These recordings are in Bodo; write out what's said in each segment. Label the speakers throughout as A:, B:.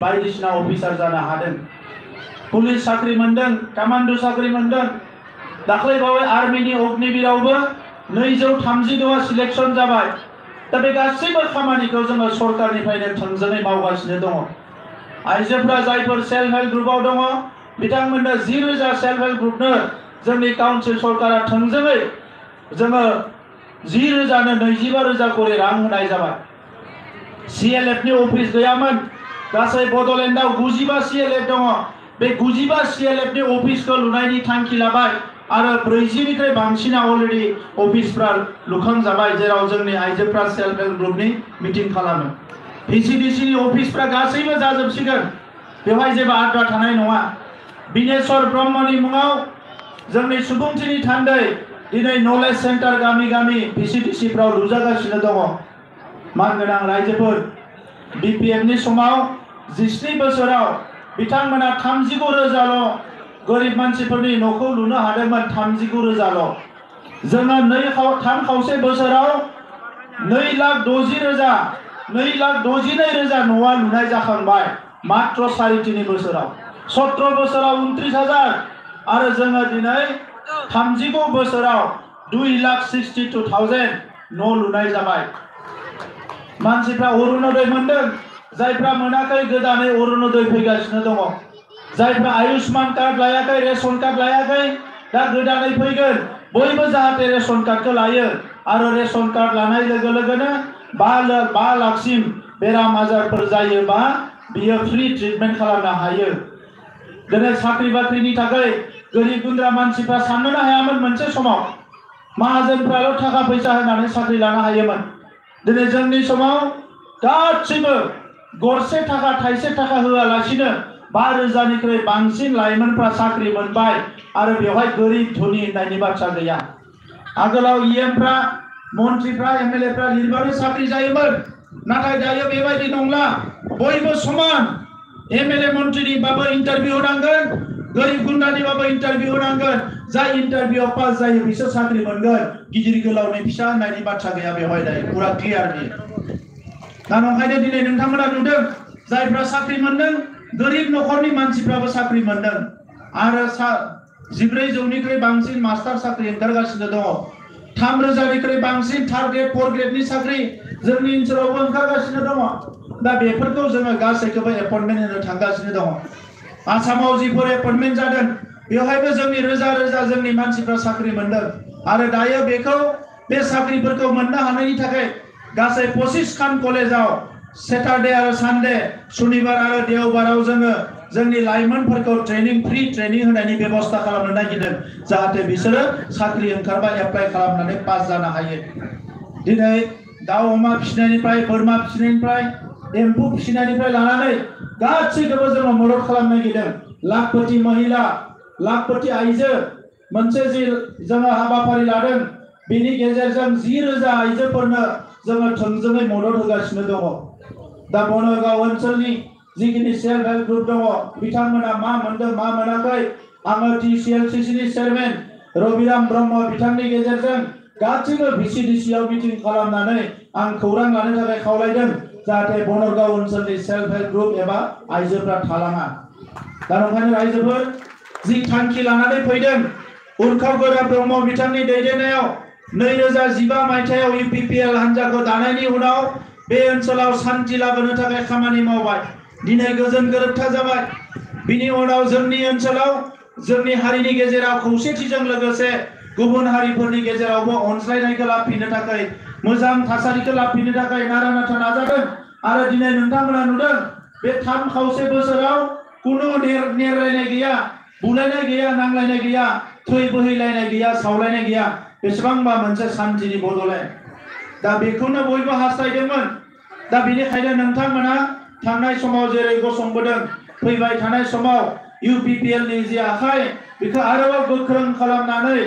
A: बायदिसिना अफिसार जानो हादों पुलिस साख्रि मोनदों कमान्डो साख्रि मोनदों दाख्लै बावै आर्मिनि अग्निवीरावबो 232 सिलेक्शन जाबाय दा बे गासैबो खामानिखौ जोङो सरकारनिफ्रायनो थोंजोङै मावगासिनो दङ आइजोफोरा जायफोर सेल्फ हेल्प ग्रुपआव दङ बिथांमोननो 10,000 सेल्फ हेल्प ग्रुपनो जोंनि काउन्सिल सरकारा थोंजोङै जोङो 10,000 नो 25,000 करि रां होनाय जाबाय CLF नि अफिस गैयामोन गासै बडलेण्डआव 95 CLF दङ बे 95 CLF नि अफिसखौ लुनायनि थांखि लाबाय आरो 40 निफ्राय बांसिना अलरेडि अफिसफ्रा लुखांजाबाय जेराव जोंनि आइजोफ्रा सेल्फ हेल्प ग्रुपनि मिटिं खालामो VCDC नि अफिसफ्रा गासैबो जाजोबसिगोन बेवहाय जेबो आद्रा थानाय नङा बिनेश्वर ब्रह्मनि मुङाव जोंनि सुबुंथिनि थान्दै दिनै नलेज सेन्टार गामि गामि VCDC फ्राव लुजागासिनो दङ मानगोनां रायजोफोर BPF नि समाव 17 बोसोराव बिथांमोना 39,000 गरिब मानसिफोरनि न'खौ लुनो हादोंमोन 39,000 जोङो 3 बोसोराव 2,60,000 2,62,000 न'आ लुनाय जाखांबाय मात्र 3.5 बोसोराव 17 बोसोराव 29,000 आरो जोङो दिनै 39 बोसोराव 2,62,000 न' लुनाय जाबाय मानसिफ्रा अरुणोदय मोनदों जायफ्रा मोनाखै गोदानै अरुणोदय फैगासिनो दङ जायफ्रा आयुष्मान कार्ड लायाखै रेशन कार्ड लायाखै दा गोदानै फैगोन बयबो जाहाथे रेशन कार्डखौ लायो आरो रेशन कार्ड लानाय लोगो लोगोनो 5 लाखसिम बेराम आजारफोर जायोबा बियो फ्रि ट्रिटमेन्ट खालामनो हायो दिनै साख्रि बाख्रिनि थाखाय गोरिब गुन्द्रा मानसिफ्रा साननो हायामोन मोनसे समाव माहाजोनफ्राल' थाखा फैसा होनानै साख्रि लानो हायोमोन दिनै जोंनि समाव गासिबो गरसे थाखा थाइसे थाखा होआलासिनो 5,000 निख्रुइ बांसिन लाइमोनफ्रा साख्रि मोनबाय आरो बेवहाय गोरिब धनी होननायनि बाथ्रा गैया आगोलाव EMफ्रा मन्त्रिफ्रा MLAफ्रा लिरबानो साख्रि जायोमोन नाथाय दायो बेबायदि नंला बयबो समान MLA मन्त्रिनिबाबो इन्टारभिउ होनांगोन गोरिब गुन्द्रानिबाबो इन्टारभिउ होनांगोन जाय इन्टारभिउआव पास जायो बिसोर साख्रि मोनगोन गिदिर गोलावनि फिसा होननायनि बाथ्रा गैया बेवहाय दायो पुरा क्लियार बियो दा नंखायनो दिनै नोंथांमोना नुदों जायफ्रा साख्रि मोनदों गोरिब नखरनि मानसिफ्राबो साख्रि मोनदों आरो 14,000 निख्रुइ बांसिन मास्टार साख्रि ओंखारगासिनो दङ 3,000 निख्रुइ बांसिन 3rd ग्रेड 4th ग्रेडनि साख्रि जोंनि ओनसोलावबो ओंखारगासिनो दङ दा बेफोरखौ जोङो गासैखौबो एपइन्टमेन्ट होनो थांगासिनो दङ आसामाव जिफोर एपइन्टमेन्ट जादों बेवहायबो जोंनि रोजा रोजा जोंनि मानसिफ्रा साख्रि मोनदों आरो दायो बेखौ बे साख्रिफोरखौ मोननो हानायनि थाखाय गासै 25 खान कलेजाव सेटारडे आरो सानडे सुनिबार आरो देवबाराव जोङो जोंनि लाइमोनफोरखौ फ्रि ट्रेनिं होनायनि बेबस्था खालामनो नागिरदों जाहाथे बिसोरो साख्रि ओंखारबा एप्लाइ खालामनानै पास जानो हायो दिनै दाउ अमा फिसिनायनिफ्राय बोरमा फिसिनायनिफ्राय एम्फौ फिसिनायनिफ्राय लानानै गासैखौबो जोङो मदद खालामनो नागिरदों लाखपति महिला लाखपति आइजो मोनसे जि जोङो हाबाफारि लादों बेनि गेजेरजों 10,000 आइजोफोरनो जोङो थोंजोङै मदद होगासिनो दङ दा बनगाव ओनसोलनि जिखिनि सेल्फ हेल्प ग्रुप दङ बिथांमोना मा मोनदों मा मोनाखै आङो TCLCC नि चेयारमेन रबिराम ब्रह्म बिथांनि गेजेरजों गासैबो VCDC आव मिटिं खालामनानै आं खौरां लानो थाखाय खावलायदों जाहाथे बनगाव ओनसोलनि सेल्फ हेल्प ग्रुप एबा आइजोफ्रा थालाङा दा नंखायनो रायजोफोर जि थांखि लानानै फैदों उर्खाव गोरा ब्रह्म बिथांनि दैदेननायाव 2015 मायथाइयाव UPPL हान्जाखौ दानायनि उनाव बे ओनसोलाव शान्ति लाबोनो थाखाय खामानि मावबाय दिनै गोजोन गोरोबथा जाबाय बिनि उनाव जोंनि ओनसोलाव जोंनि हारिनि गेजेराव खौसेथिजों लोगोसे गुबुन हारिफोरनि गेजेरावबो अनज्लायनायखौ लाबोफिननो थाखाय मोजां थासारिखौ लाबोफिननो थाखाय नारा नाथा नाजादों आरो दिनै नोंथांमोना नुदों बे 3 बोसोराव कुनु नेरलायनाय गैया बुलायनाय गैया नांलायनाय गैया थै बोहैलायनाय गैया सावलायनाय गैया बेसेबांबा मोनसे शान्तिनि बडलेण्ड दा बेखौनो बयबो हास्थायदोंमोन दा बेनिखायनो नोंथांमोना थांनाय समाव जेरै गसंबोदों फैबाय थानाय समाव UPPL नि जि आखाय बेखौ आरोबाव गोख्रों खालामनानै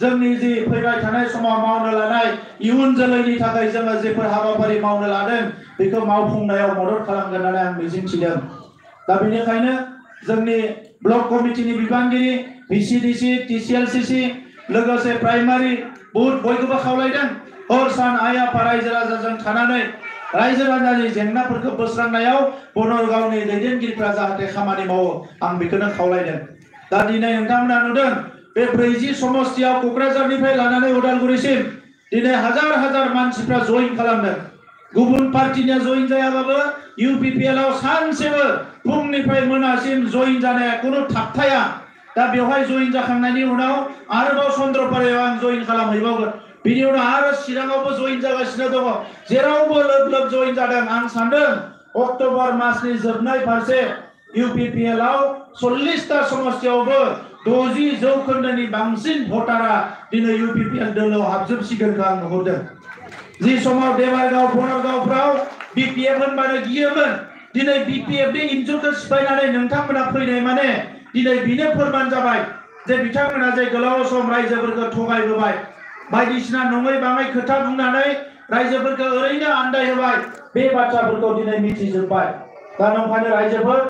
A: जोंनि जि फैबाय थानाय समाव मावनो लानाय इयुन जोलैनि थाखाय जोङो जेफोर हाबाफारि मावनो लादों बेखौ मावफुंनायाव मदद खालामगोन होननानै आं मिजिंथिदों दा बेनिखायनो जोंनि ब्लक कमिटिनि बिबानगिरि VCDC TCLCC लोगोसे प्राइमारि बयखौबो खावलायदों हर सान आइ आफा रायजो राजाजों थानानै रायजो राजानि जेंनाफोरखौ बोस्रांनायाव बनरगावनि दैदेनगिरिफ्रा जाहाथे खामानि मावो आं बेखौनो खावलायदों। दा दिनै नोंथांमोना नुदों बे 40 समस्तियाव क'क्राझारनिफ्राय लानानै उदालगुरिसिम दिनै हाजार हाजार मानसिफ्रा जइन खालामदों। गुबुन पार्टिनिया जइन जायाबाबो UPPL आव सानसेबो फुंनिफ्राय मोनासिम जइन जानाया कुनु थाबथाया। दा बेवहाय जइन जाखांनायनि उनाव आरोबाव चन्द्रपारायाव आं जइन खालामहैबावगोन। बिनि उनाव आरो चिराङावबो जइन जागासिनो दङ। जेरावबो लोब लोब जइन जादों। आं सानदों अक्ट'बर मासनि जोबनाय फारसे UPPL आव 40टा समस्तियावबो 60% बांसिन भटारा दिनै UPPL दोलोआव हाबजोबसिगोनखौ आं नुहुरदों। जि समाव देबारगाव बनरगावफ्राव BPF होनबानो गियोमोन, दिनै BPF नि इन्जुरखौ सिफायनानै नोंथांमोना फैनाय माने दिनै बेनो फोरमान जाबाय जे बिथांमोना जे गोलाव सम रायजोफोरखौ थगायबोबाय, बायदिसिना नङै बाङै खोथा बुंनानै रायजोफोरखौ ओरैनो आन्दायहोबाय, बे बाथ्राफोरखौ दिनै मिथिजोब्बाय। दा नंखायनो रायजोफोर